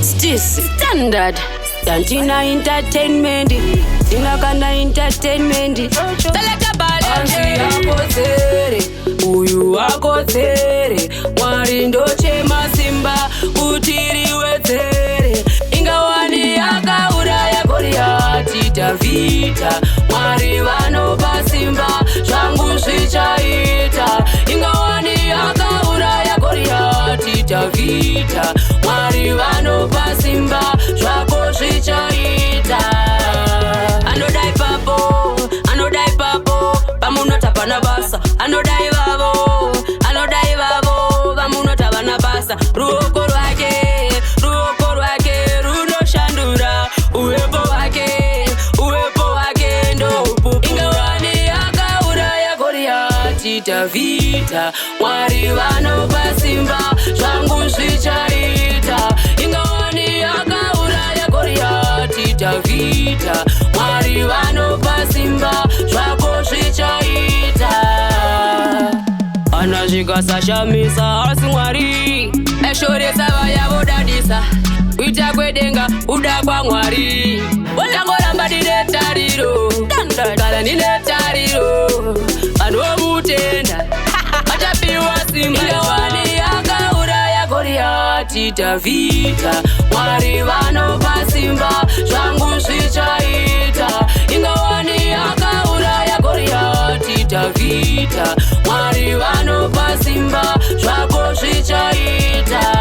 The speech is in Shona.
This standard. Dantina entertainment. Tina kana entertainment. Select balance. Akodzere, uyu akodzere. Mwari ndochema simba kuti riwedzere. Ingawani akauraya Goriati Dhavhidha. Mwari vanopa simba, zvangu zvichaita. Ingawani akauraya Goriati Dhavhidha. Mwari vanopa simba, zvako zvichaita. Anoda ipapo, anoda ipapo, pamunota pana basa. Anoda ivavo, anoda ivavo, vamunota vana basa. Ruoko rwake, ruoko rwake runoshandura uwepo hwake, uwepo hwake ndopupura. Ingawani akauraya Goriati Dhavhidha. Mwari vanopa simba, zvangu zvichaita. Ingawani akauraya Goriati Dhavhidha. Mwari vanopa simba, zvako zvichaita. Ana zvikasashamisa, asi Mwari eshoresa vaya vodadisa. Kuita kwedenga kuda kwaMwari. Ndangoramba ndine tariro, kana ndine tariro, vanomutenda vachapiwa simba. Ingawani akauraya Goriati Dhavhidha. Mwari vanopa simba, zvangu zvichaita. Ingawani akauraya Goriati Dhavhidha. Mwari vanopa simba, zvako zvichaita.